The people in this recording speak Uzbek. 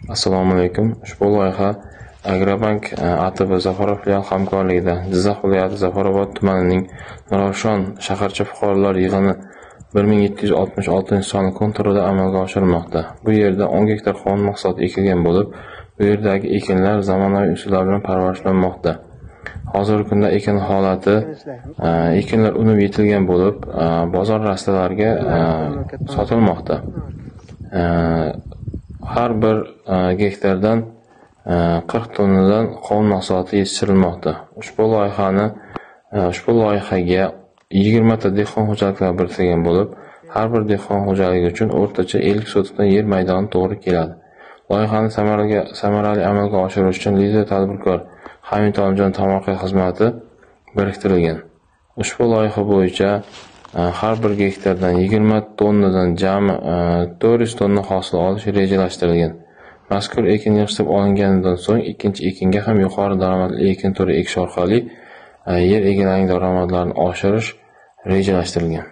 Assalomu alaykum. Ushbu loyiha Agrobank ATB Zafarobod filial hamkorligida Jizzax viloyati Zafarobod tumanining Nurafshon shaharcha fuqarolar yig'ini 1766-sonli konturida amalga oshirilmoqda. Bu yerda 10 gektar qovun mahsuloti ekilgan bo'lib, bu yerdagi ekinlar zamonaviy usullar bilan parvarishlanmoqda. Hozirgi kunda ekin holati, ekinlar unib yetilgan bo'lib, bozor rastalariga sotilmoqda. Har bir gektardan 40 tonnadan qovun mahsuloti yetishtirilmoqda. Ushbu loyihaga 20 ta dehqon xo'jaliklari biriktirilgan bo'lib, har bir dehqon xo'jaligi uchun o'rtacha 50 sotixdan yer maydoni to'g'ri keladi. Loyihani samarali amalga oshirish uchun lider tadbirkor Hamid Olimjon tomorqa xizmati biriktirilgan. Ushbu loyiha bo'yicha har bir gektardan 20 tonnadan jami 400 tonna hosil olish rejalashtirilgan. Mazkur ekin yig'ishtirib olinganidan so'ng ikkinchi ekinga ham yuqori daromadli ekin turi ekish orqali yer egalarining daromadlarini oshirish rejalashtirilgan.